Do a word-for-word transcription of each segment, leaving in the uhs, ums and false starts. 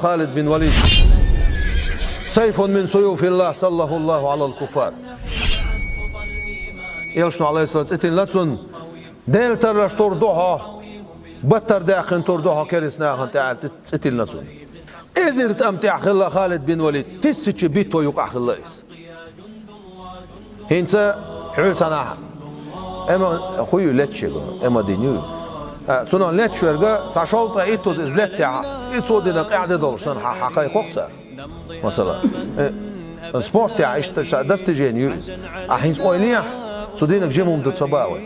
Халид бин Валид. Сайфун мин суюфиллахӀ саллахӀуллахӀу Ӏалал куффар. Элчано, Ӏалайхиссалам, цӀи тиллина цунна, Дела тарраш тур ду хьо, баттар даьккхина тур ду хьо керист нахана тӀехь аьлла, цӀи тиллина цунна. Эзар тӀам тӀехь хилла Халид бин Валид, тиссача битва юкъахь хилла иза. ХӀинца хьуьлла санахь, эма ху ю летташ ерг, эма дин ю. А, цунах летташ верг, цхьа шовзткъе иттаза иза леттехь, и цо дина къаьхьа де долуш санна, хьа, хьа кхайкхо-кх цара. Масала, э, спортехь иштта ша достижение ю иза. А хӀинца ойла ехь, цу динах жима хӀума ду ца боху вай.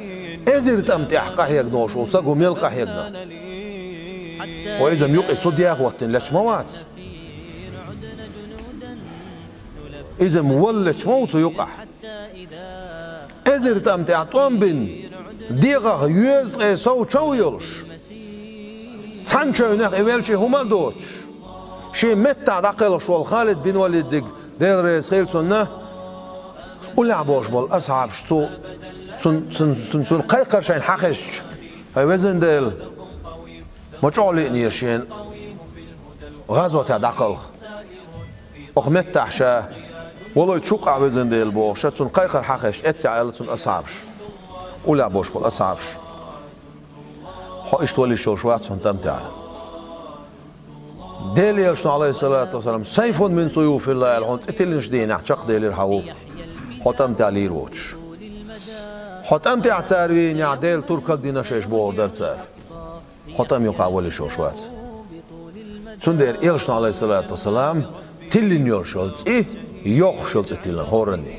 Эзар тӀам тӀехь къахьегна волуш волу саг хӀу мел къахьегна? Вай иза-м юкъе суд яха хӀоттийна летташ ма вац. Иза-м вала летташ ма ву цу юкъахь. Эзар тӀам тӀехь тӀом бина, дегӀах йоьзткъе сов чов йолуш, цхьана чевнех и веллачу хӀума а доцуш, шен меттахь дӀакхелхаш волу Халид бин Валидиг, Дела реза хила цунна, уллехь болуш болу асхьабаш цу, цун, цун, цун, цун кхайкхар шайна хьахезча: «ХӀай везан Дела, ма чӀогӀа лиънера шена гӀазотехь дӀакхалха. Окху меттахь ша валой чукъахь, везан Дела», — бохуш, цунна кхайкхар хьахезча, эццехь аьлла цунна асхьабаш, уллехь болуш болу асхьабаш: «Хьо иштта вала йиш йолуш вац хьуна тӀам тӀехь. Делан Элчано, Ӏалайхиссалату вассалам, сайфун мин суюфиллахӀ аьлла, хьуна цӀи тиллинчу дийнахь чекхдевлира хьан вукху, хьо тӀам тӀехь лийр воцуш. Хьо тӀам тӀехь цара вийнехь, Делан тур кагдина шайша бохур дара цара. Хьо тӀам юкъахь вала йиш йолуш вац». Цундела Элчано, Ӏалайхиссалату вассалам, тиллина йолуш йолу цӀи, йохуш йолу цӀи тиллина хӀоранна.